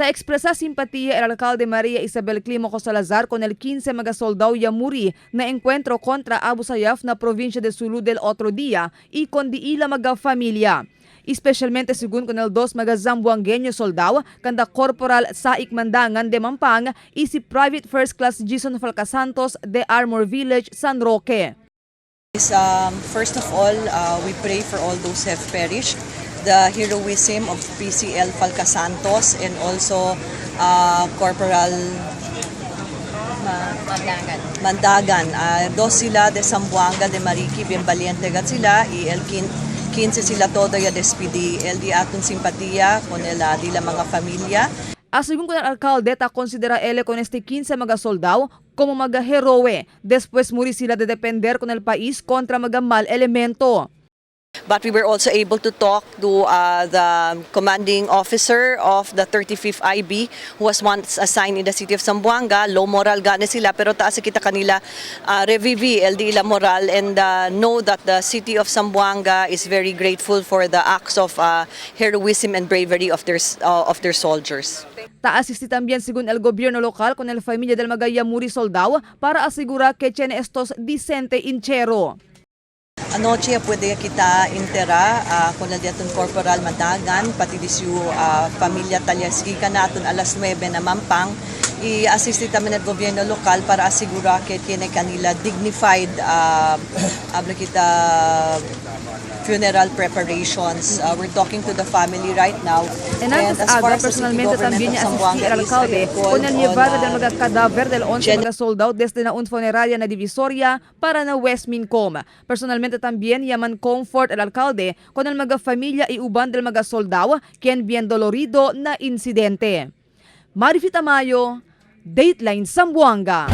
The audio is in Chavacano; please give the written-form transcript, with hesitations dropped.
Ta expresa simpatía el alcalde María Isabel Clímaco Salazar con el 15 mga soldado yamuri na encuentro contra Abu Sayyaf na provincia de Sulu del otro día y con di ila mga familia. Especialmente según con el dos mga Zamboangueño soldado, kanda Corporal Saik Mandangan de Mampang y si Private First Class Jason Falcasantos de Armor Village, San Roque. First of all, we pray for all those who have perished, the heroism of PCL Falcasantos and also Corporal Mandangan. Mandagan. Dos sila de Zamboanga de Mariki, bien valiente gat sila, y el 15 sila todo ya despidi. El di aton simpatía con el di la mga familia. A según con el alcalde, ta considera ele con este 15 mga soldado como mga heroe. Después muri sila de depender con el país contra mga mal elemento. But we were also able to talk to the commanding officer of the 35th IB who was once assigned in the city of Zamboanga. Low moral gani sila, pero taas kita kanila revivi el di ila moral and know that the city of Zamboanga is very grateful for the acts of heroism and bravery of their soldiers. Ta asisti también según el gobierno local con el familia del mga yamuri soldado para asegurar que tiene estos decente entierro. Anoche pwede kita intera con el diaton Corporal Madagan, pati di familia Talyasika na aton alas 9 na Mampang. I-assist kami ng gobyerno lokal para asigura que tiene kanila dignified habla kita funeral preparations. We're talking to the family right now. En antes And as far aga, as the city personalmente government también of asistí Zamboanga el is, I alcalde have called con el on, llevada del mga cadáver del 11 mga soldado desde na un funeraria na Divisoria para na Westmincom. Personalmente también llaman comfort el alcalde con el mga familia y uban del mga soldado quien bien dolorido na incidente. Marifita Tamayo, Dateline Zamboanga.